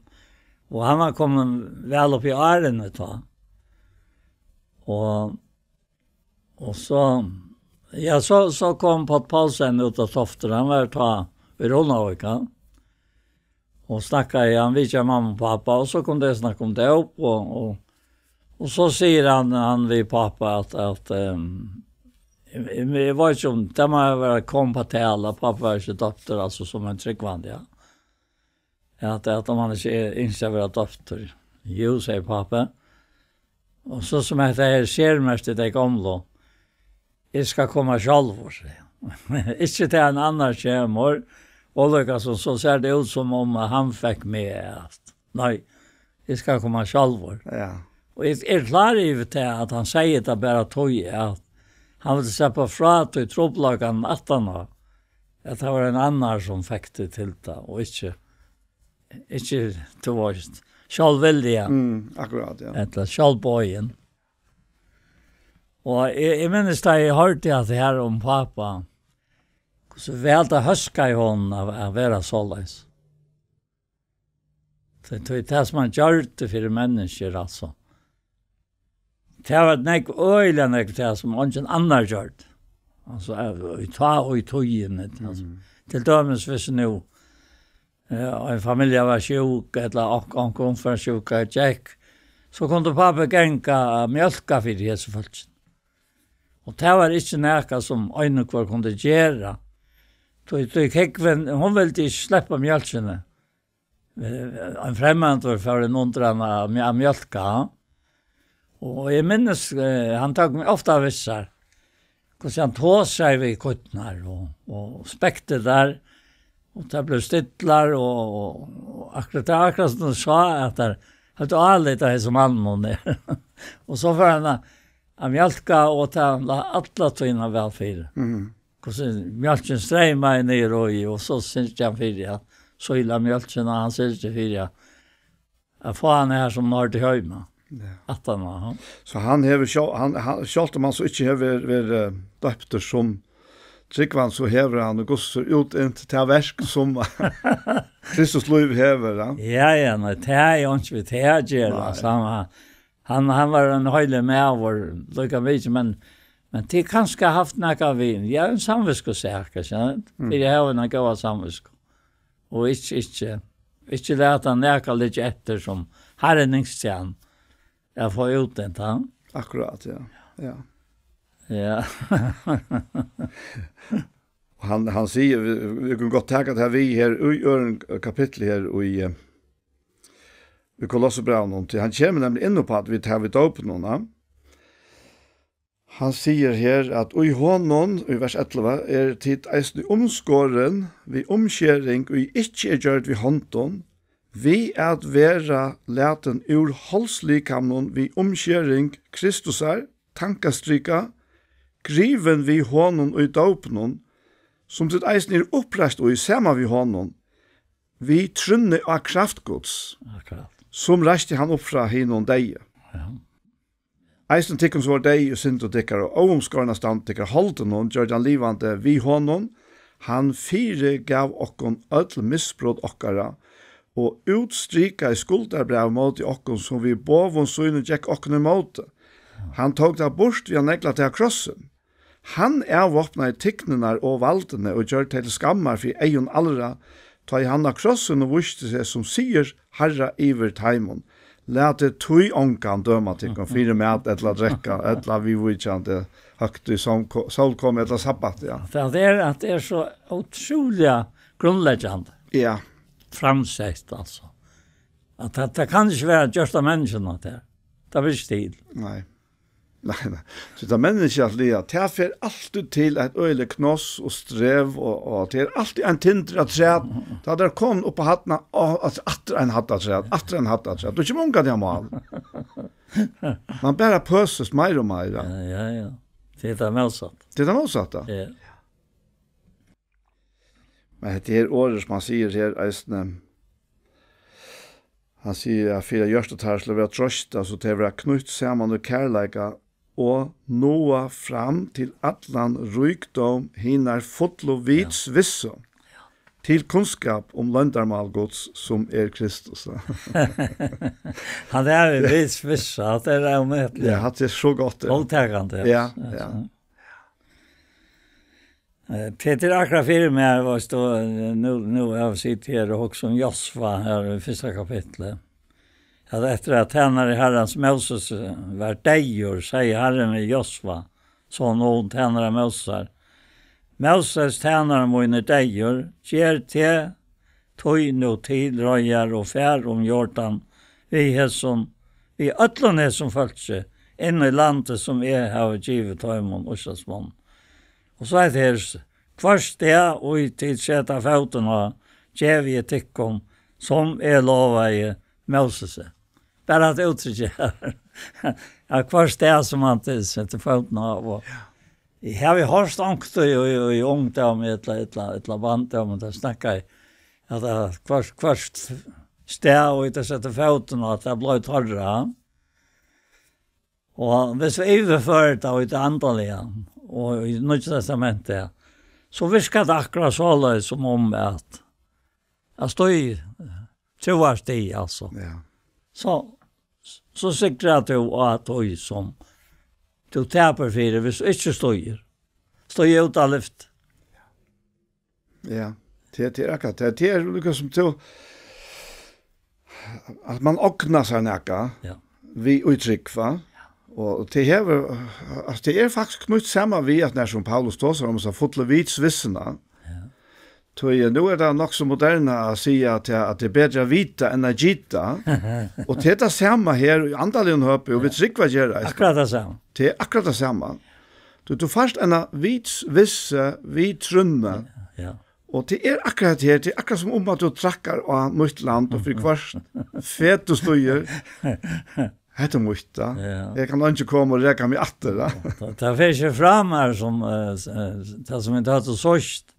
Og hann var komin væl upp í árini tá. Og, og so, ja, so, so kom Páll Poulsen út á Toftir, hann var tá í Runavík, ja. Og snakkaði, hann vitjaði mammu og pápa, og so kom tey at snakka um dóp, og, og, og so sigur hann, hann við pápa at, at, ehm, eg, eg, eg veit ikki um, tað má vera komið á tal, at pápi var ikki dóptur, altso, sum ein trúgvandi, ja. At, at um hann ikki er, ynskti at vera dóptur. Jú, sigur pápi. Og so sum hetta her sermerkti tey gomlu, eg skal koma sjálvur, segði hann. Ikki til ein annar kemur, og líka sum, so sær tað út sum um at hann fekk meg at. Nei, eg skal koma sjálvur. Ja. Og eg er klár yvir til, at hann segði tað bara tí, at hann vildi sleppa frá tí trupulleikan aftan á, at tað var ein annar, sum fekk teg til tað, og ikki, ikki, tú veist, sjálvvilliga. Mm, akkurát, ja. Ella sjálvboðin. Og eg, eg minnist, tá eg hoyrdi at tað her um pápa, hvussu væl tað hóskaði honum at, at vera soleiðis. Tað, tað, tað sum hann gjørdi fyri menniskjur, altso. Tað var nógv, øgiliga nógv, tað sum eingin annar gjørdi. Altso, eh, í tá og í tíðini, altso. Mm. Til dømis, hvis nú, eh, ein familja var sjúk, ella onk-, onkur umferðarsjúka gekk, so kundi pápi ganga at mjólka fyri hesi fólkini. Og tað var ikki nakað, sum ein og hvør kundi gera. Tí, tí kógvin, hon vildi ikki sleppa mjólkini. Eh, ein fremmandur fór inn undir hana at mjø-, at mjólka. Og eg minnist, eh, hann tók meg ofta við sær, hvussu hann tosaði við kýrnar og, og spekti tær, og tær blivu stillar, og, og, og akkurát, tað var akkurát sum hann sá, at tær høvdu álit á hesum manninum her. Og so fór hann at, at mjólka, og tað lá alla tíðina væl fyri. Mhm. Hvussu mjólkin streymaði niður í, og so syrgdi hann fyri at síla mjólkina, hann syrgdi fyri at, at fáa hana har, sum hon hoyrdi heima. Ja. Aftan á, ha. So hann hevur sjálv-, hann, hann, sjálvt um hann so ikki hevur verið, verið, eh, døptur sum trúgvandi, so hevur hann í Guds út ynt tað verk, sum Kristus lív hevur, ja. Ja, ja, nei, tað er jo ikki við tað at gera, Nei. altso, hann, hann, hann var ein heiligur maður, líka mikið, men, men tað kanska havt nakað við, ja, ein samvitskusak, ikki sant? Mm. Fyri at hava eina góða samvitsku. Og ikki, ikki, ikki lata nakað liggja eftir, sum Harrin ynskti hann. at fáa út den, tá. Akkurát, ja. Ja. Ja. Og hann, hann sigur, vit, vit kunnu gott taka tað við her í øðrum kapitli her í, eh, í Kolossebrævinum, tí hann kemur nemliga inn uppá, at vit, har við dópinum, ja. Hann sigur her, at í honum, í vers ellivu, eru tit eisini umskorin við umskering, ið ikki er gjørd við hondum, við at vera latin úr holdslíkaminum við umskering Kristusar, tankastrika, grivin við honum í dópinum, sum tit eisini eru uppreist í, saman við honum, við trúnni á kraft Guds, Akkurát. Sum reisti hann upp frá hinum deyðu. Ja. Eisini tykkum, sum vóru deyð í syndum tykkara og óumskorna stand tykkara holdinum, gjørdi hann livandi við honum. Hann fyrigav okkum øll misbrot okkara og útstrikaði skuldarbræv móti okkum, sum við boðum sínum gekk okkum ímóti. Hann tók tað burt við at negla tað á krossin. Hann avvápnaði tignirnar og valdini og gjørdi tey til skammar fyri eygum allra, tá ið hann á krossinum vísti seg sum sigur Harra yvir teimum. Latið tí ongan døma tykkum fyri mat ella drekka, ella viðvíkjandi høgtíð, sólko-, sólkomu ella sabbat, ja. Tað er, at tað er so ótrúliga grundleggjandi. Ja. Framsett, altso. At tað, tað kann ikki vera gjørt av menniskjum, at tað er. Tað ber ikki til. Nei. Nei, nei. So tað menniskjaliga, tað fer altíð til eitt øgiligt knoss og strev, og, og tað er altíð ein tindur afturat. Tá tað er komin upp á hæddina, og at-, aftur ein hædd afturat, aftur ein hædd afturat. Tú kemur ongantíð á mál. Man bara pøsist meira og meira. Ja, ja, ja. Tað er tað mótsatta. Tað er tað mótsatta. Ja. Men hetta her orðið, sum hann sigur her, eisini, hann sigur, at fyri at hjørtu teirra skal vera troyst, altso, tey vera knýtt saman í kærleika og náa fram til allan ríkdóm hinar fullu vits vissu, til kunnskap um loyndarmál Guds, sum er Kristus. Hann er í vits vissu, at tað er ómetaliga Ja, hatta er so gott, ja. Móttakandi, Ja, altso. Ja. Eh, Petur, akkurát fyri meg, veitst tú, eh, nú, nú havi eg sitið her og hugsað um Josva her í fyrsta kapitli. At eftir at tænari Harrans Moses, eh, var deyður, segði Harrin við Josva, son Nun, tænara Mosesar: Moses, tænari mín, er deyður, ger teg tí nú til reiðar og far um Jordan við hesum, við øllum hesum fólki, inn í landið, sum eg havi givið teimum, Ísraelsmonnum. Og so hetta her, hvørt stað, ið tit seta fótin á, gevi eg tykkum, sum eg lovaði Mósesi. Bara at úttrykkið her, at hvørt stað, sum hann til setti fótin á, og eg havi hoyrt onkuntíð í, í, í ungdómi, ella, ella, ella barndómi, tá snakkaði, at, at hvørt, hvørt stað, ið teir settu fótin á, at tað bleiv teirra. Og hvis vi yvirførir tað í tað andaliga, og í Nýggja Testamenti, so virkar tað akkurát soleiðis sum um at, at stig, trúarstig, altso. Ja. So, so sigrar tú á tí sum tú tapir fyri, hvis tú ikki stígur. Stígur út av lyfti. Ja, tað, tað er akkurát tað. Tað er líka sum tú, at man ognar sær nakað Ja. við í trúgv, va? Og tað hevur, altso, tað er faktiskt knýtt saman við, at nær sum Paulus tosar um, so fullu vits vissuna. Ja. Tí, eh, nú er tað nokk so moderna at siga at, at tað er betri at vita enn at gita. Og tað er tað sama her í andaligum høpi, og vit trúgva gera eisini. Akkurát tað sama. Tað er akkurát tað sama. Tú, tú fært eina vits vissu við trúnni. Ja. Og tað er akkurát her, tað er akkurát sum um at tú traðkar á nýtt land, og fyri hvørt fet tú stígur. Hetta er mítt, tá. Ja. Eg kann ikki koma og reka meg aftur, tá. Tað, tað fer ikki fram her sum, eh, s-, eh, tað sum vit høvdu síðst.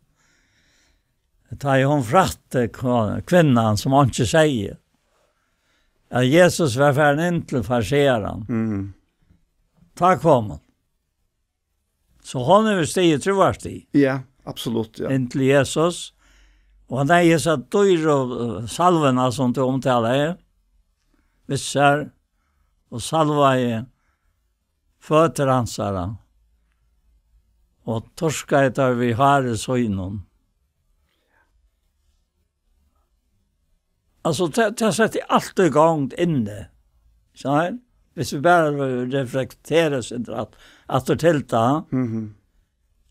Tá ið hon frætti, kva-, kvinnan, sum einki segði, at Jesus var farin inn til farisearan. Mm. Tá kom hon. So hon hevur stigið trúarstig. Ja, absolutt, ja. Inn til Jesus. Og hann hevði hesa dýru, eh, salvuna, sum tú umtalaði, við sær, og salvaði føtur hansara, og turkaði teir við hári sínum. Altso, tað, tað setti alt í gongd inni. Skilur? Hvis vi bara reflekterar oss at, at det til det, Mhm.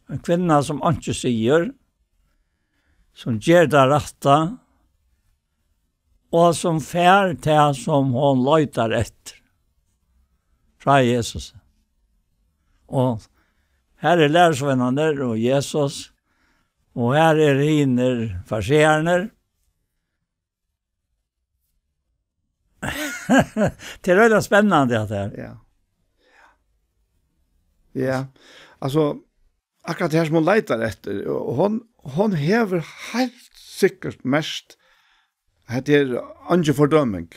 en kvinna som ikke sier, som ger det rette, og som fær det som hon leitar etter fra Jesus. Og her er lærersveinarnir og Jesus, og her er hinir farisearnir. Det er veldig spennende, at det er. Ja. Ja. Altså, akkurat det her som hon leitar efter, og hon, hon hever helt sikkert mest, at det er ikke fordømming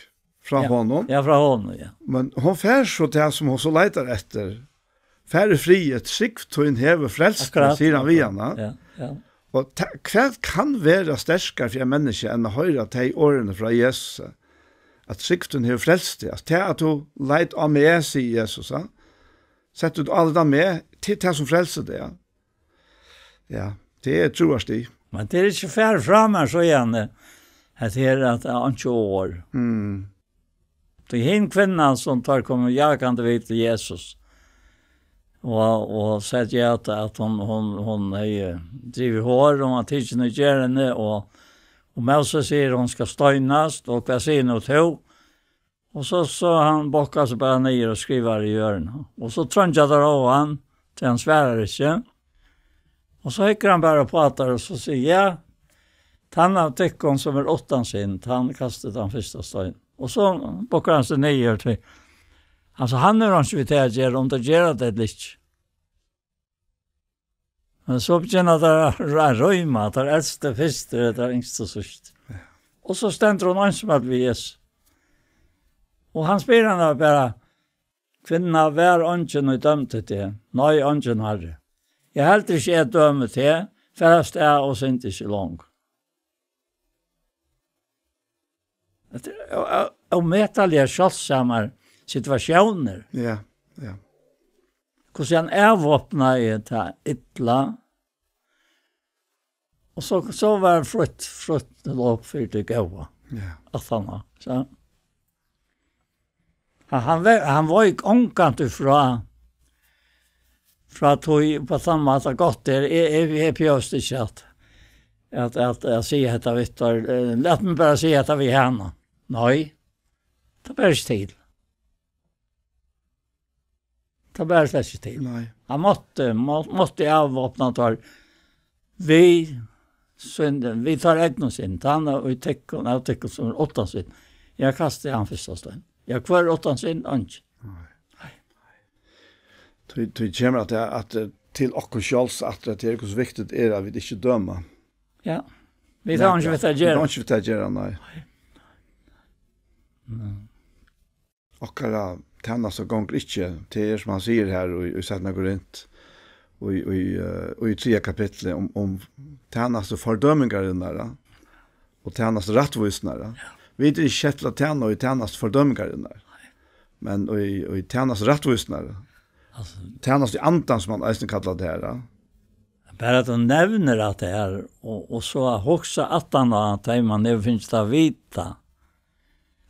fra Ja. honom. Ja, fra honom, ja. Men hon fær så det som hon så leitar efter. Fær í frið, trygd tín hevur frelst, Akkurat, sigur hann við akkurat. hana. Ja, ja. Og ta, hvat kann vera sterkari fyri ein menniskja enn at hoyra tey orðini frá Jesus? At trygd tín hevur frelst teg. At tað at tú leit á meg, sigur Jesus, ja. Sett út alt á meg, til tað sum frelser teg, ja. Ja, tað er trúarstig. Men tað er ikki fær frá mær, so igjen, at her at, at han ikke år. Mm. Tí hin kvinnan, sum teir komu jakandi við til Jesus, og, og segði at, at hon, hon, hon hevði drivið hor, hon var tikin í gerðini, og, og Moses sigur, hon skal steinast, og hvat sigur nú tú? Og so, so hann bokkar seg bara niður og skrivar í jørðina. Og so treingja teir á hann, tí hann svarar ikki. Og so hyggur hann bara upp á teir, og so sigur, ja, tann av tykkum, sum er uttan synd, hann kastar tann fyrsta stein. Og so bokkar hann seg niður til, altså, hann er hann ikke við til at gjøre, um det gjør det eller ikke. Men so begynner det å rø-, røyme, at det eldste først, og det yngste sist. Ja. Og so stendur hon einsamøll við Jesus. Og hann spyr hana bara, kvinna, var eingin, ið dømdi teg? Nei, eingin, Harri. Eg helt ikki, eg dømi teg, far av stað og synd ikki longur. Hetta er ó-, ó-, ómetaliga sjáldsamar situatiónir. Ja, ja. Hvussu hann avvápnaði tað illa, og so, so var frítt, frítt lop fyri tað góða. Ja. At hann var, so. Hann, hann ve-, hann veik ongantíð frá, frá tí, á tann máta, gott er, eg, eg, eg behøvist ikki at, at, at, at siga hetta við teir. Eh, lat meg bara siga hetta við hana. Nei, tað ber ikki til. Tað ber slett ikki til. Nei. Hann mátti, má-, mátti avvápna teir við synd, við teir egnu synd. Hann er í tykkum, av tykkum sum er uttan synd. Eg kasti hann fyrsta stein. Ja, hvør er uttan synd? Eingin. Nei. Nei. Tí, tí kemur at, at, eh, til okkum sjálvs, at, at tað er, hvussu viktigt er, at vit ikki døma. Ja. Vit hava ikki við tað at gera. Vit hava ikki við tað at gera, nei. Nei. Nei. Okkara tænasta gongur ikki, tað er, sum hann sigur her í, í seinna Korint, í, í, eh, í triðja kapitli, um, um tænastu fordømingarinnar, ja, og tænastu rættvísinnar, ja. Ja. Vit eru ikki sett til at tæna í tænastu fordømingarinnar, men í, í tænastu rættvísinnar, ja. Altso, tænastu í andan, sum hann eisini kallar tað her, ja. Bara at tú nevnir at tað er, og, og so at hugsa aftan á, at man hevur fingið at vita,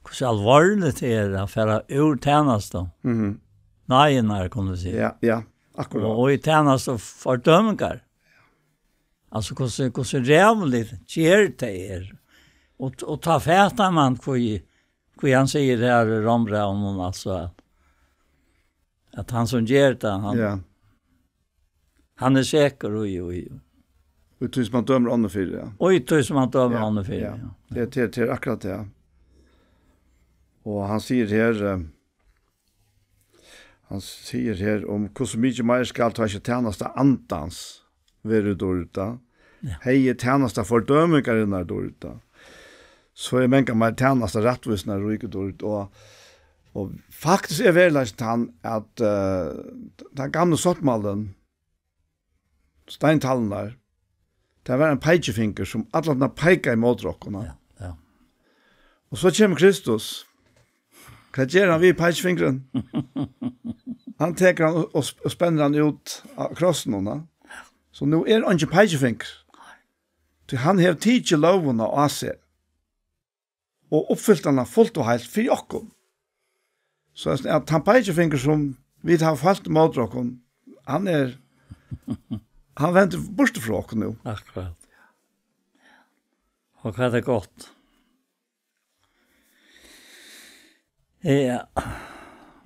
hvussu alvorligt tað er at fara úr tænastu. Mhm. Náðirnar, kunnu vit siga. Ja, ja, akkurát. Og, og í tænastu fordømingar. Altso, hvussu, hvussu ræðuligt ger tað er. Og, og tá fatar man, hví, hví hann sigur her í Rómbrævinum, altso, at, at hann sum ger tað, hann, Ja. Hann er sekur í, í, í. Og í tí sum hann dømir onnur fyri, ja. Og í tí sum hann dømir Ja, onnur fyri, ja. Ja. Tað, tað, tað er akkurát tað, ja. Og hann sigur her, eh, hann sigur her um, hvussu mikið meir skal tá ikki tænasta andans verið dýrd, da? Ja. Hevði tænasta fordømingarinnar dýrd, da? So er mangan meir tænasta rættvísinnar rík og dýrd, og, og faktiskt er veruleikin tann, at, eh, tann gamli sáttmálin, steintalvurnar, tað var ein peikifingur, sum allan tíðina peikaði móti okkum, ja. Ja, ja. Og so kemur Kristus. Hvat ger hann við peikifingurin? Hann tekur hann og, og sp-, og spennir hann út á krossinum, ja. So nú er eingin peikifingur. Tí hann hevur tikið lógina á seg og uppfylt hana fult og heilt fyri okkum. So at, at tann peikifingur sum vit hava fast móti okkum, hann er, hann vendir burtur frá okkum nú. Akkurát. Og hvat er gott? Ja.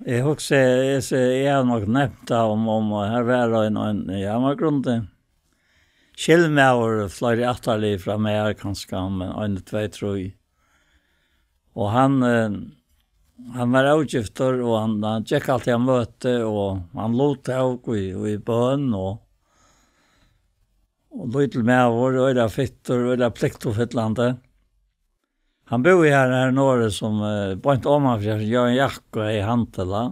Eg hugsi, eg sigi, eg havi nokk nevnt tað um, um, her var ein, ein, ja, hann var grundig. Skilmaður, fleiri ættarlið frá mær, kanska, men ein, tvey, trý. Og hann, eh, hann var ógiftur, og hann, hann gekk altíð á møti, og hann luttók í, í bøn, og, og lítil maður, øgiliga fittur, øgiliga pliktuppfyllandi. Hann búði her, her norður, sum, eh, beint oman fyri, Jørgen Jakko hevði handil, ja.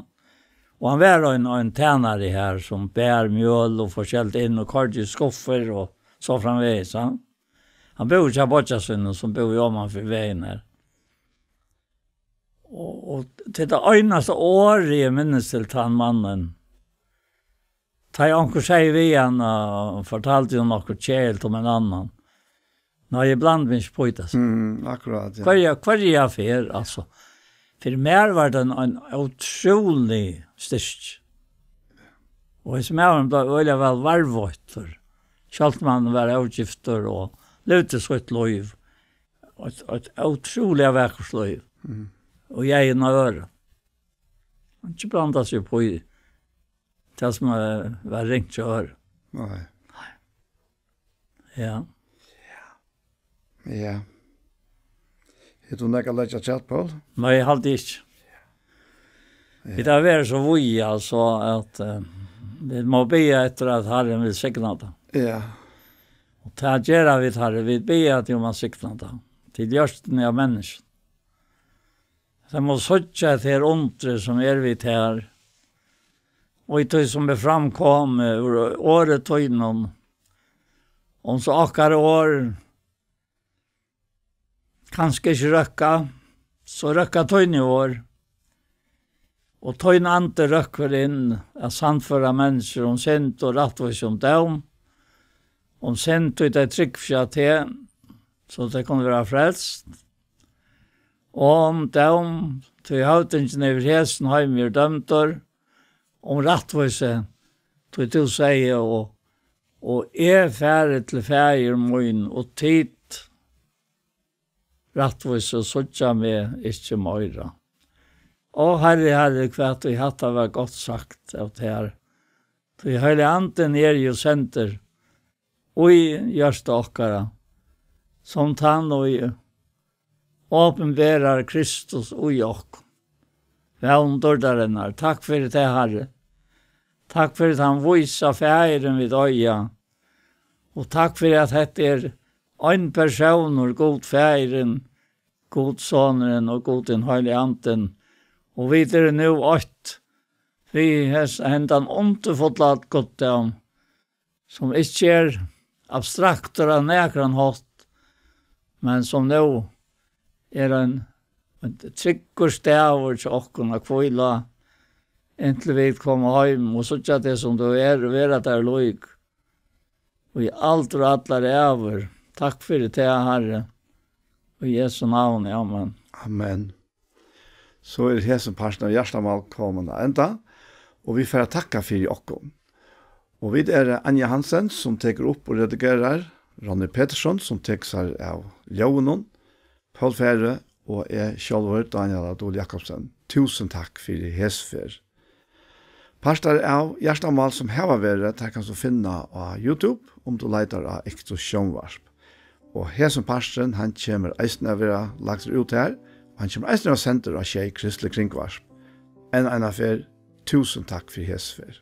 Og hann var ein, ein tænari her, sum bar mjøl og forskelligt inn og koyrdi í skuffur og so framvegis, ja. Hann búði hjá beiggja sínum, sum búði oman fyri vegin her. Og, og til tað einasta orðið eg minnist til tann mannin, tá ið onkur segði við hann, og fortaldi um okkurt keðiligt um ein annan. Nei, eg blandi meg ikki upp í tað. Mm, akkurát, ja. Hvørja, hvørja ferð, altso. Fyri mær var tað ein, ein ótrúlig styrki. Og hesin maðurin bleiv øgiliga væl varðveittur. Sjálvt um hann var ógiftur og livdi sítt lív. Eitt, eitt ótrúliga vakurt lív. Mm. Og eg inn á øðrum. Hann ikki blanda seg upp í tað sum, eh, var ringt hjá øðrum. Nei. Ja. Ja. Hevur tú nakað at leggja afturat, Poul? Nei, eg haldi ikki. Ja. Vit hava verið so víða, altso, at, eh, vit mugu biðja eftir, at Harrin vil signa tað. Ja. Og tað gera vit, Harri. Vit biðja teg um at signa tað. Til hjørtuni av menniskjum. Tey mugu síggja hetta her undrið, sum er við tær, og í tí, sum er framkomið úr orði tínum, um so okkara orð kanska ikki røkka, so røkka tíni orð, og tín andi røkkur inn at sannføra menniskjur um synd og rættvísi, um dóm, um synd, tí tey trúgva ikki á teg, so tey kunnu vera frelst, og um dóm, tí høvdingin yvir hesum heimi er dømdur, um rættvísi, tí tú segði, og, og eg fari til Faðir mín, og tit, rættvísi, síggja meg ikki meira. Ó, Harri, Harri, hvat ið hatta var gott sagt av tær. Tí Heilagi Andin er jú sendur í hjørtu okkara, sum tann, ið opinberar Kristus í okkum. Vón dýrdarinnar. Takk fyri tað, Harri. Takk fyri tann vísa Faðirin, vit eiga. Og takk fyri, at hetta er ein persónur, Gud Faðirin, Gud Sonurin og Gud hin Heilagi Andin. Og vit eru nú eitt við hes-, hendan undurfulla guddóm, sum ikki er abstraktur á nakran hátt, men sum nú er ein, ein tryggur staður hjá okkum at hvíla, inntil vit koma heim og síggja teg, sum tú er, og vera tær lík í aldur og allar ævir. Takk fyri tað, Harri, í Jesu navni. Amen. Amen. So er hesin parturin av Hjartamál komin at enda, og vit fara at takka fyri okkum. Og vit eru Anja Hansen, sum tekur upp og redigerar, Ronny Petersson, sum tekur sær av ljóðinum, Poul Færø og eg sjálvur, Dánjal á Dul Jakobsen. Túsund takk fyri hesa ferð. Partar av Hjartamál, sum hava verið, tær kanst tú finna á YouTube, um tú leitar á Iktus Sjónvarp. Og hesin parturin, hann kemur eisini at vera lagdur út har, og hann kemur eisini at vera sendur á Sjey Kristlig Kringvarp. Enn eina ferð, túsund takk fyri hesa ferð.